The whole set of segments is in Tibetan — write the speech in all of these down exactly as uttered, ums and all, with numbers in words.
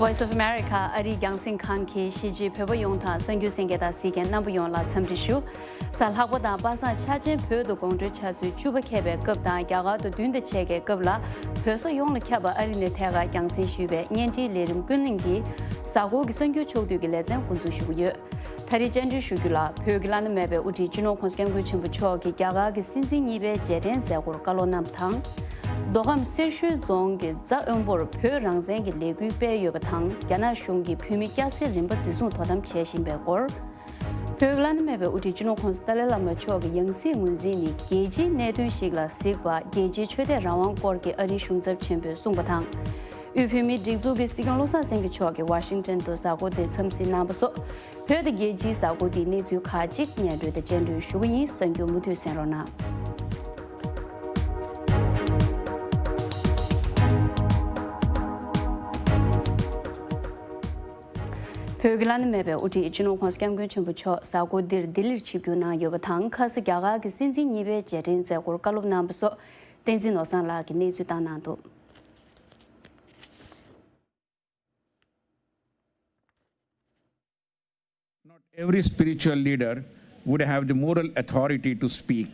Voice of America ཨ་རིའི་རྒྱང་སྲིང་ཁང་གིས་གཞིས་བྱེས་བོད་པ་ཡོངས་དང་གསར་འགྱུར་གསན་མཁན་དང་གཟིགས་མཁན་རྣམ་པ་ཡོངས་ལ་འཚམས་འདྲི་ཞུ། གཟའ་ལྷག་པ་དང་པ་སངས་འཆར་ཅན་བོད་དུ་དགོང་དྲོའི་ཆུ་ཚོད་བཅུ་པ་འཁེལ་བའི་སྐབས་དང་རྒྱ་གར་དུ་བདུན་དང་ཕྱེད་ཀའི་སྐབས་ལ་བོད་ས་ཡོངས་ལ་ཁྱབ་པ་ཨ་རི་ནས་ཐད་ཀར་རྒྱང་སྲིང་ཞུས་པའི་བརྙན་འཕྲིན་ལས་རིམ་ཀུན་གླེང་གིས་གཟའ་འཁོར་གྱི་གསར་འགྱུར་ཕྱོགས་བསྡུས་ཀྱི་ལེ་ཚན་འགོ་འཛུགས་ཞུ་གི་ཡོད། ད་རེས་བཅར་འདྲི་ཞུ་རྒྱུ་ལ་བོད་ཀྱི་བླ་ན་མེད་པའི་དབུ་ཁྲིད་སྤྱི་ནོར་༸གོང་ས་༸སྐྱབས་མགོན་ཆེན་པོ་མཆོག་གིས་རྒྱ་གར་གྱི་སྲིད་འཛིན་གཉིས་པའི་རྗེས་དྲན་མཛད་སྒོར་བཀའ་སློབ་གནང་བ་དང་། མདོ་ཁམས་སེར་ཤུལ་རྫོང་གི་རྫ་དབོན་པོར་བོད་རང་བཙན་གྱི་ལས་འགུལ་སྤེལ་ཡོད་པ་དང་རྒྱ་ནག་གཞུང་གིས་བོད་མི་སྐྱ་སེར་རིམ་པ་འཛིན་བཟུང་དོ་དམ་བྱེད་བཞིན་པའི་སྐོར། བོད་ཀྱི་བླ་ན་མེད་པའི་དབུ་ཁྲིད་སྤྱི་ནོར་༸གོང་ས་ཏཱ་ལའི་བླ་མ་མཆོག་གི་ཡང་སྲིད་ངོས་འཛིན་ནི་རྒྱལ་སྤྱིའི་གནད་དོན་ཞིག་ལ་གཟིགས་པ་རྒྱལ་སྤྱིའི་ཆོས་དད་རང་དབང་སྐོར་གྱི་ཨ་རིའི་གཞུང་ཚབ་ཆེན་པོས་གསུངས་པ་དང་། དབུས་བོད་མིའི་སྒྲིག་འཛུགས་ཀྱི་སྲིད་སྐྱོང་བློ་བཟང་སེང་གེ་མཆོག་གིས་ཝ་ཤིང་ཊོན་དུ་གཟའ་འཁོར་འདིར་འཚམས་གཟིགས་གནང་བ་སོགས། བོད་དང་རྒྱལ་སྤྱིའི་གཟའ་འཁོར་འདིའི་གནས་ཚུལ་ཁག་ཅིག་སྙན་སྒྲོན་དང་སྤྱན་འདྲེན་ཞུ་གི་ཡིན། གསར་འགྱུར་མུ་མཐུད་གསན་རོགས་གནང་། བོད་ཀྱི་བླ་ན་མེད་པའི་དབུ་ཁྲིད་སྤྱི་ནོར་༸གོང་ས་༸སྐྱབས་མགོན་ཆེན་པོ་མཆོག་གཟའ་འཁོར་འདིར་ལྡི་ལིར་ཆིབས་བསྒྱུར་གནང་ཡོད་པ་དང་ཁ་ས་རྒྱ་གར་གྱི་སྲིད་འཛིན་གཉིས་པའི་རྗེས་དྲན་མཛད་སྒོར་བཀའ་སློབ་གནང་བ་སོགས་བསྟན་འཛིན་ནོར་བཟང་ལགས་ཀྱིས་གནས་ཚུལ་བཏང་གནང་འདུག། Not every spiritual leader would have the moral authority to speak.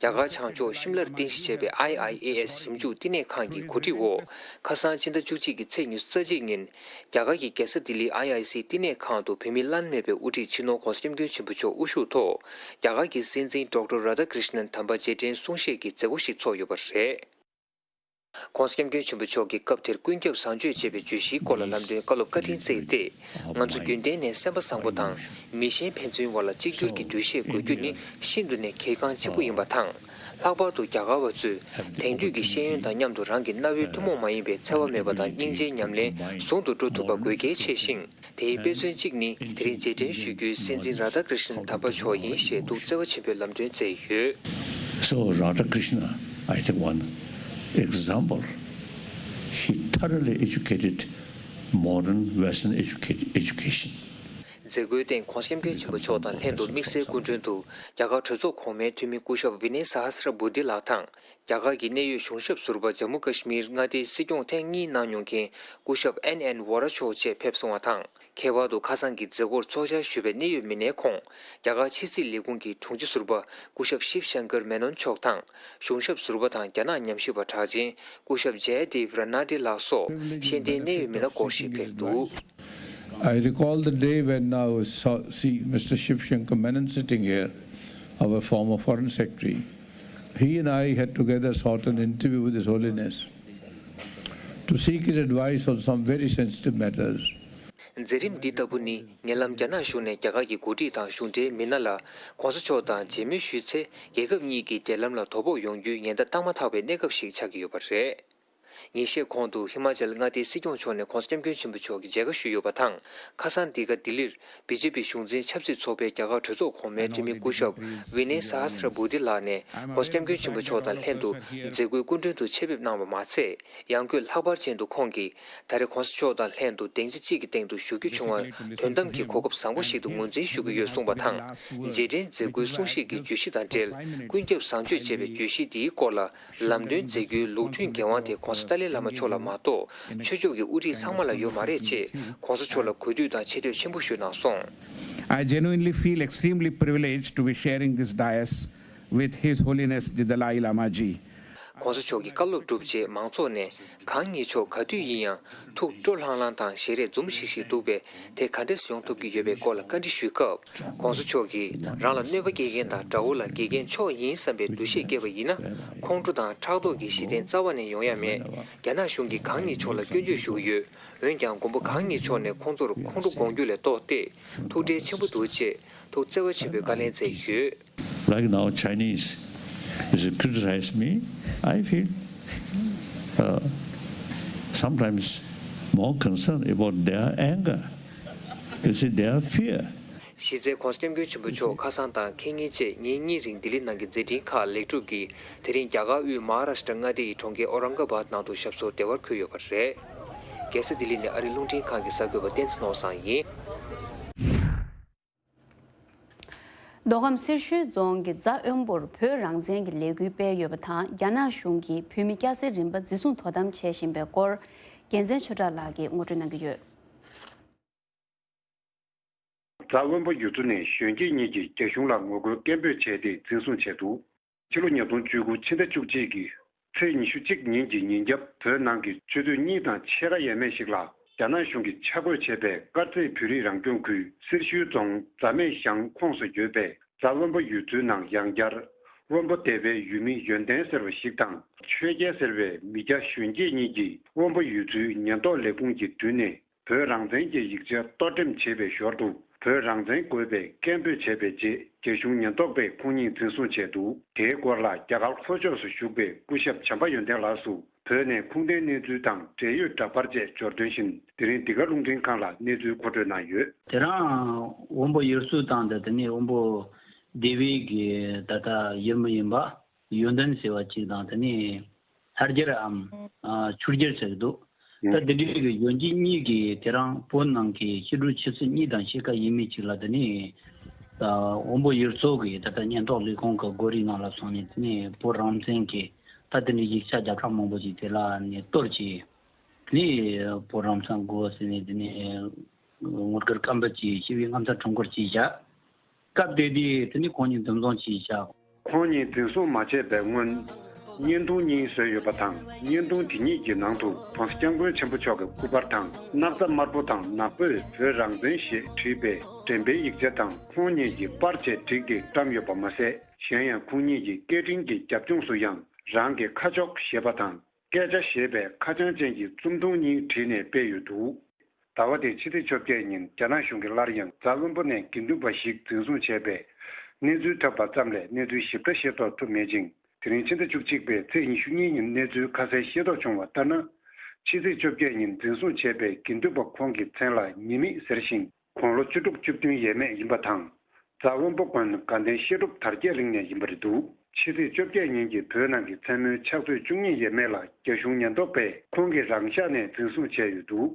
རྒྱ་གར་བྱང་ཕྱོགས་ཤིམ་ལར་རྟེན་གཞི་བྱས་པའི་ཨའི་ཨའི་ཨེ་ཨེས་ཞིབ་འཇུག་བསྟི་གནས་ཁང་གི་གོ་སྒྲིག་འོག་ཁ་སང་ཕྱི་ཟླ་བཅུ་གཅིག་གི་ཚེས་ཉི་ཤུ་རྩ་གཅིག་ཉིན་རྒྱ་གར་གྱི་རྒྱལ་ས་ལྡི་ལིའི་ཨའི་ཨའི་སི་བསྟི་གནས་ཁང་དུ་བོད་མིའི་བླ་ན་མེད་པའི་དབུ་ཁྲིད་སྤྱི་ནོར་༸གོང་ས་༸སྐྱབས་མགོན་ཆེན་པོ་མཆོག་དབུ་བཞུགས་ཐོག་རྒྱ་གར་གྱི་སྲིད་འཛིན་ཌོག་ཊར་རཱ་དྷ་ཀྲིཤ་ནན་དམ་པ་རྗེས་དྲན་གསུང་བཤད་ཀྱི་མཛད་སྒོ་ཞིག་ཚོགས་ཡོད་པ་རེད། ༸གོང་ས་༸སྐྱབས་མགོན་ཆེན་པོ་མཆོག་གིས་སྐབས་དེར་ཀུན་ཁྱབ་བཟང་སྤྱོད་ཅེས་པའི་བརྗོད་གཞིའི་སྐོར་ལ་ལམ་སྟོན་བཀའ་སློབ་བཀའ་དྲིན་བསྩལ་ཏེ། ང་ཚོ་རྒྱུན་གཏན་ནས་སེམས་པ་བཟང་པོ་དང་མི་གཞན་ཕན་ཚུན་བར་ལ་གཅིག་གྱུར་གྱི་འདུ་ཤེས་དགོས་རྒྱུ་ནི་ཤིན་ཏུ་ནས་གལ་འགངས་ཆེན་པོ་ཡིན་པ་དང་། ལྷག་པར་དུ་རྒྱ་གར་བ་ཚོས་དེང་དུས་ཀྱི་ཤེས་ཡོན་དང་མཉམ་དུ་རང་གི་རྣ་བའི་ཐུན་མོང་མ་ཡིན་པའི་འཚེ་བ་མེད་པ་དང་སྙིང་རྗེའི་ཉམས་ལེན་ཟུང་དུ་འགྲོ་ཐུབ་པ་དགོས་གལ་ཆེ་ཞིང་། དེའི་དཔེ་མཚོན་གཅིག་ནི་དེ་རིང་རྗེས་དྲན་ཞུ་རྒྱུའི་སྲིད་འཛིན་རཱ་དྷ་ཀྲིཤ་ནན་དམ་པ་མཆོག་ཡིན་ཞེས་ཐུགས་བརྩེ་བ་ཆེན་པོས་ལམ་སྟོན་མཛད་ཡོད། So Radhakrishna, I think one example, he thoroughly educated modern Western educate, education. མཛད་སྒོའི་སྟེང་༸གོང་ས་༸སྐྱབས་མགོན་ཆེན་པོ་མཆོག་དང་ལྷན་དུ་དམིགས་བསལ་སྐུ་མགྲོན་དུ་རྒྱ་གར་གྲོས་ཚོགས་གོང་མའི་འཐུས་མི་སྐུ་ཞབས་ཝི་ནེ་ས་ཧ་སི་ར་བྷུ་ཏི་ལགས་དང་། རྒྱ་གར་གྱི་གནད་ཡོད་གཞུང་ཞབས་ཟུར་པ་ཇམ་མུ་ཀ་ཤི་མིར་མངའ་སྡེའི་སྲིད་སྐྱོང་ཐེངས་གཉིས་གནང་མྱོང་མཁན་སྐུ་ཞབས་ཨེན་ཨེན་ཝོ་ར་མཆོག་བཅས་ཕེབས་སོང་བ་དང་། ཁྱད་པར་དུ་ཁ་སང་གི་མཛད་སྒོར་ཚོགས་བཅར་ཞུས་པའི་གནད་ཡོད་མི་སྣའི་ཁོངས་རྒྱ་གར་ཕྱི་སྲིད་ལས་ཁུངས་ཀྱི་དྲུང་ཆེ་ཟུར་པ་སྐུ་ཞབས་ཤིབ་ཤང་ཀར་མེ་ནོན་མཆོག་དང་། གཞུང་ཞབས་ཟུར་པ་དང་རྒྱ་ནག་ཉམས་ཞིབ་པ་གྲགས་ཅན་སྐུ་ཞབས་ཇའི་དེབ་ར་ནཱ་ཏི་ལགས་སོགས་ཤེས་ལྡན་གནད་ཡོད་མི་སྣ་སྐོར་ཞིག་ཕེབས་འདུག། I recall the day when I saw, see Mister Shiv Shankar Menon sitting here, our former Foreign Secretary. He and I had together sought an interview with His Holiness to seek his advice on some very sensitive matters. མཛད་རིམ་འདི་ལྟ་བུ་ནི་ཉེ་ལམ་རྒྱ་ནག་གཞུང་ནས་རྒྱ་གར་གྱི་འགོ་ཁྲིད་དང་གཞུང་འབྲེལ་མི་སྣ་ལ་༸གོང་ས་མཆོག་དང་མཇལ་མོལ་ཞུས་ཚེ་རྒྱལ་ཁབ་གཉིས་ཀྱི་འབྲེལ་ལམ་ལ་དོ་ཕོག་ཡོང་རྒྱུའི་ཉེན་བརྡ་བཏང་མ་ཐག་པའི་གནས་སྐབས་ཤིག་ཆགས་ཀྱི་ཡོད་པ་རེད། ཉིན་ཤས་གོང་དུ་ཧི་མ་ཅལ་མངའ་སྡེའི་སྲིད་སྐྱོང་མཆོག་ནས་༸གོང་ས་༸སྐྱབས་མགོན་ཆེན་པོ་མཆོག་གི་མཇལ་ཁ་ཞུས་ཡོད་པ་དང་། ཁ་སང་འདི་ག་ལྡི་ལིར་བི་ཇེ་པི་གཞུང་འཛིན་ཆབ་སྲིད་ཚོགས་པའི་རྒྱ་གར་གྲོས་ཚོགས་གོང་མའི་འཐུས་མི་སྐུ་ཞབས་ཝི་ནེ་ས་ཧ་སི་ར་བྷུ་ཏི་ལགས་ནས་༸གོང་ས་༸སྐྱབས་མགོན་ཆེན་པོ་མཆོག་དང་ལྷན་དུ་མཛད་སྒོའི་སྐུ་མགྲོན་དུ་ཆེད་ཕེབས་གནང་བ་མ་ཚད། ཡང་སྒོས་ལྷག་པར་ཅན་དུ་ཁོང་གིས་ད་རེས་༸གོང་ས་མཆོག་དང་ལྷན་དུ་སྡིངས་ཆ་གཅིག་གི་སྟེང་དུ་བཞུགས་རྒྱུ་བྱུང་བ་དོན་དམ་གྱི་གོ་སྐབས་བཟང་པོ་ཞིག་ཏུ་ངོས་འཛིན་ཞུ་གི་ཡོད་གསུངས་པ་དང་། རྗེས་དྲན་མཛད་སྒོའི་གསུང་བཤད་ཀྱི་བརྗོད་གཞི་དང་འབྲེལ་ཀུན་ཁྱབ་བཟང་སྤྱོད་ཅེས་པའི་བརྗོད་གཞི་འདིའི་སྐོར་ལ་ལམ་སྟོན་མཛད་རྒྱུའི་ལུགས་མཐུན་འགན་དབང་དེ་༸གོང་ས་ཏཱ་ལའི་བླ་མ་མཆོག་ལ་མ་གཏོགས་ཆོས་ཕྱོགས་ཀྱི་དབུ་ཁྲིད་ཚང་མ་ལ་ཡོད་མ་རེད་ཅེས་༸གོང་ས་མཆོག་ལ་གུས་འདུད་དང་ཆེ་བསྟོད་ཆེན་པོ་ཞུས་གནང་སོང་། I genuinely feel extremely privileged to be sharing this dais with His Holiness the Dalai Lama ji. ༸གོང་ས་མཆོག་གི་བཀའ་སློབ་གྲུབ་རྗེས་མང་ཚོགས་ནས་གང་ཉིད་མཆོག་ག་དུས་ཡིན་ཡང་ཐུགས་སྤྲོ་ལྷང་ལྷང་དང་ཞལ་རས་འཛུམ་ཤིག་ཤིག་འདུག་པས་དེ་ག་འདྲས་ཡོང་ཐུབ་ཀྱི་ཡོད་པའི་སྐོར་ལ་བཀའ་འདྲི་ཞུས་སྐབས། ༸གོང་ས་མཆོག་གིས་རང་ལ་གནོད་པ་སྐྱེལ་མཁན་དང་དགྲ་བོ་ལ་དགེ་རྒན་མཆོག་ཡིན་བསམ་པའི་འདུ་ཤེས་བསྐྱེད་པ་ཡིན་ན་ཁོང་ཁྲོ་དང་ཕྲག་དོག་གི་གཞི་རྟེན་རྩ་བ་ནས་ཡོང་ཡ་མེད། རྒྱ་ནག་གཞུང་གིས་གང་ཉིད་མཆོག་ལ་སྐྱོན་བརྗོད་ཞུ་གི་ཡོད། འོན་ཀྱང་མགོན་པོ་གང་ཉིད་མཆོག་ནས་ཁོང་ཚོར་ཁོང་ཁྲོ་སྒོམ་རྒྱུ་ལས་ལྡོག་སྟེ་ཐུགས་ཁྲལ་ཆེན་པོ་འདུག་ཅེས་ཐུགས་བརྩེ་བ་ཆེན་པོས་བཀའ་ལན་སྩལ་ཡོད། Like now, Chinese, if you criticize me, I feel uh, sometimes more concern about their anger, you see, their fear. གཞི་རྩའི་༸གོང་ས་༸སྐྱབས་མགོན་ཆེན་པོ་མཆོག་ཁ་སང་དང་ཁེ་ཉིན་བཅས་ཉིན་གཉིས་རིང་ལྡི་ལི་ནང་གི་མཛད་འཕྲིན་ཁག་ལེགས་གྲུབ་ཀྱིས་དེ་རིང་རྒྱ་གར་དབུས་མ་ཧཱ་རཱ་ཤི་ཏྲ་མངའ་སྡེ་ཡི་གྲོང་ཁྱེར་ཨོ་རང་ག་བཱད་ནང་དུ་ཞབས་སོར་བདེ་བར་འཁོད་ཡོད་པ་རེད། རྒྱལ་ས་ལྡི་ལི་ནས་ཨ་རིའི་རླུང་འཕྲིན་ཁང་གི་གསར་འགོད་པ་བསྟན་འཛིན་ནོར་བཟང་ཡིན། མདོ་ཁམས་སེར་ཤུལ་རྫོང་གི་རྫ་དབོན་པོར་བོད་རང་བཙན་གྱི་ལས་འགུལ་སྤེལ་ཡོད་པ་དང་རྒྱ་ནག་གཞུང་གིས་བོད་མི་སྐྱ་སེར་རིམ་པ་འཛིན་བཟུང་དོ་དམ་བྱེད་བཞིན་པའི་སྐོར། རྒྱལ་མཚན་ཆོས་གྲགས་ལགས་ཀྱིས་ངོ་སྤྲོད་གནང་གི་ཡོད། རྫ་དབོན་པོ་ཡུལ་ཚོ་ནས་གཞོན་སྐྱེས་གཉིས་ཀྱིས་རྒྱ་གཞུང་ལ་ངོ་རྒོལ་སྐད་འབོད་བྱས་ཏེ་འཛིན་བཟུང་བྱས་འདུག་ཕྱི་ལོ་ཉིས་སྟོང་བཅུ་དགུ་ཕྱི་ཟླ་བཅུ་གཅིག་གི་ཚེས་ཉི་ཤུ་གཅིག་ཉིན་གྱི་ཉིན་རྒྱབ་བོད་ནང་གི་ཆུ་ཚོད་གཉིས་དང་ཕྱེད་ཀ་ཡས་མས་ཤིག་ལ་རྒྱ་ནག་གཞུང་གིས་ཆ་བགོས་བྱས་པའི་དཀར་མཛེས་བོད་རིགས་རང་སྐྱོང་ཁུལ་སེར་ཤུལ་རྫོང་རྫ་སྨད་ཤང་ཁོངས་སུ་ཡོད་པའི་རྫ་དབོན་པོ་ཡུལ་ཚོའི་ནང་ཡང་བསྐྱར་དབོན་པོ་སྡེ་པའི་ཡུལ་མི་ཡོན་ཏན་ཟེར་བ་ཞིག་དང་ཆོས་རྒྱལ་ཟེར་བའི་མི་སྐྱ་གཞོན་སྐྱེས་གཉིས་ཀྱིས་དབོན་པོ་ཡུལ་ཚོའི་ཉེན་རྟོག་ལས་ཁུངས་ཀྱི་མདུན་ནས། བོད་རང་བཙན་གྱི་ཡིག་ཆ་གཏོར་འགྲེམས་བྱས་པའི་ཞོར་དུ་བོད་རང་བཙན་དགོས་པའི་སྐད་འབོད་བྱས་པའི་རྗེས་རྒྱ་གཞུང་ཉེན་རྟོག་པས་ཁོང་གཉིས་འཛིན་བཟུང་བྱས་འདུག་དེའི་སྐོར་ལ་རྒྱ་གར་ལྷོ་ཕྱོགས་སུ་བཞུགས་པའི་སྐུ་ཞབས་བྱམས་པ་ཡོན་ཏན་ལགས་སུ་བོད་ནས་ཁུངས་ལྡན་གནས་ཚུལ་དང་འབྲེལ་ཡོད་འདྲ་པར་བཅས་འབྱོར་དོན་བཞིན་དེ་རིང་འདི་ག་རླུང་འཕྲིན་ཁང་ལ་གནས་ཚུལ་མཁོ་སྤྲོད་གནང་ཡོད། དེ་རིང་དབོན་པོ་ཡུལ་ཚོ་དང་དེ་ནས་དབོན་པོ་སྡེ་བའི་གི་ད་ལྟ་ཡུལ་མི་ཡིན་པ། ཡོན་ཏན་ཟེར་བ་གཅིག་དང་དེ་ནས་ལྷ་རྒྱལ་འམ་ཆོས་རྒྱལ་ཟེར་གྱི་འདུག་ད་དེ་འདྲའི་གི་གཞོན་སྐྱེས་གཉིས་ཀྱིས་དེ་རིང་བོད་ནང་གི་ཕྱི་དྲོ་ཆུ་ཚོད་གཉིས་དང་ཕྱེད་ཀ་ཡས་མས་ཅིག་ལ་དེ་ནས་དབོན་པོ་ཡུལ་ཚོ་གི་ད་ལྟ་ཉེན་རྟོག་ལས་ཁུངས་ཀྱི་སྒོ་རའི་ནང་ལ་སོང་ནས་དེ་ནས་བོད་རང་བཙན་གྱི་ད་དེ་འདྲའི་ཡིག་ཆ་བརྒྱ་ཕྲག་མང་པོ་ཅིག་དེ་ལ་ནས་གཏོར་གྱིས་དེ་ནས་བོད་རང་བཙན་དགོས་ཟེར་ནས་དེ་ནས་ངོ་རྒོལ་སྐད་འབོད་ཀྱིས་ཞི་བའི་རྔམ་སྟོན་ཁྲོམ་སྐོར་བྱས་བཞག་སྐབས་དེ་དུས་དེ་ནི་ཁོང་གཉིས་འཛིན་བཟུང་བྱས་བཞག་ཁོང་གཉིས་འཛིན་བཟུང་མ་བྱས་པའི་སྔོན། བརྙན་ཐུང་གཉིས་བཟོས་ཡོད་པ་དང་། བརྙན་ཐུང་དེ་གཉིས་ཀྱི་ནང་དུ་༸གོང་ས་༸སྐྱབས་མགོན་ཆེན་པོ་མཆོག་གི་སྐུ་པར་དང་། སྣག་ཚ་དམར་པོ་དང་ནག་པོས་བོད་རང་བཙན་ཞེས་བྲིས་པའི་འགྲེམས་པའི་ཡིག་ཆ་དང་ཁོང་གཉིས་ཀྱི་པར་བཅས་བསྒྲིགས་ཏེ་བཀྲམ་ཡོད་པ་མ་ཟད། གཞན་ཡང་ཁོང་གཉིས་ཀྱི་སྐད་འཕྲིན་གྱི་རྒྱབ་ལྗོངས་སུ་ཡང་རང་གི་ཁ་ཕྱོགས་ཞེས་པ་དང་། སྐད་ཆ་ཞེས་པའི་ཁ་བྱང་ཅན་གྱི་རྩོམ་ཐུང་གཉིས་བྲིས་ནས་སྤེལ་ཡོད་འདུག་ཟླ་བ་འདིའི་ཕྱི་ཚེས་བཅོ་བརྒྱད་ཉིན་རྒྱ་ནག་གཞུང་གིས་སླར་ཡང་རྫ་དབོན་པོ་ནས་དགེ་འདུན་པ་ཞིག་འཛིན་བཟུང་བྱས་པའི་གནས་ཚུལ་ཐོན་པ་ཙམ་ལས་གནས་ཚུལ་ཞིབ་ཕྲ་ཤེས་རྟོགས་ཐུབ་མེད་ཅིང་། དེ་རིང་ཕྱི་ཟླ་བཅུ་གཅིག་པའི་ཚེས་ཉི་ཤུ་གཉིས་ཉིན་གནས་ཚུལ་ཁ་གསལ་ཤེས་རྟོགས་བྱུང་བ་ལྟར་ན། ཕྱི་ཚེས་བཅོ་བརྒྱད་ཉིན་འཛིན་བཟུང་བྱས་པའི་དགེ་འདུན་པ་ཁོང་གི་མཚན་ལ་ཉི་མིག་ཟེར་ཞིང་། དགུང་ལོ་བཅུ་དྲུག་བཅུ་བདུན་ཡས་མས་ཡིན་པ་དང་། རྫ་དབོན་པོ་དགོན་དགའ་ལྡན་བཤད་སྒྲུབ་དར་རྒྱས་གླིང་ནས་ཡིན་པ་རེད་འདུག་ཕྱི་ཚེས་བཅོ་བརྒྱད་ཉིན་གྱི་བོད་ནང་གི་མཚན་མོའི་ཕྱག་ཚོད་བཅུ་གཉིས་ཡས་མས་ལ་རྒྱ་གཞུང་ཉེན་རྟོག་པས་ཁོང་གི་རང་ཤག་ནས་འཛིན་བཟུང་བྱས་ཡོད་འདུག་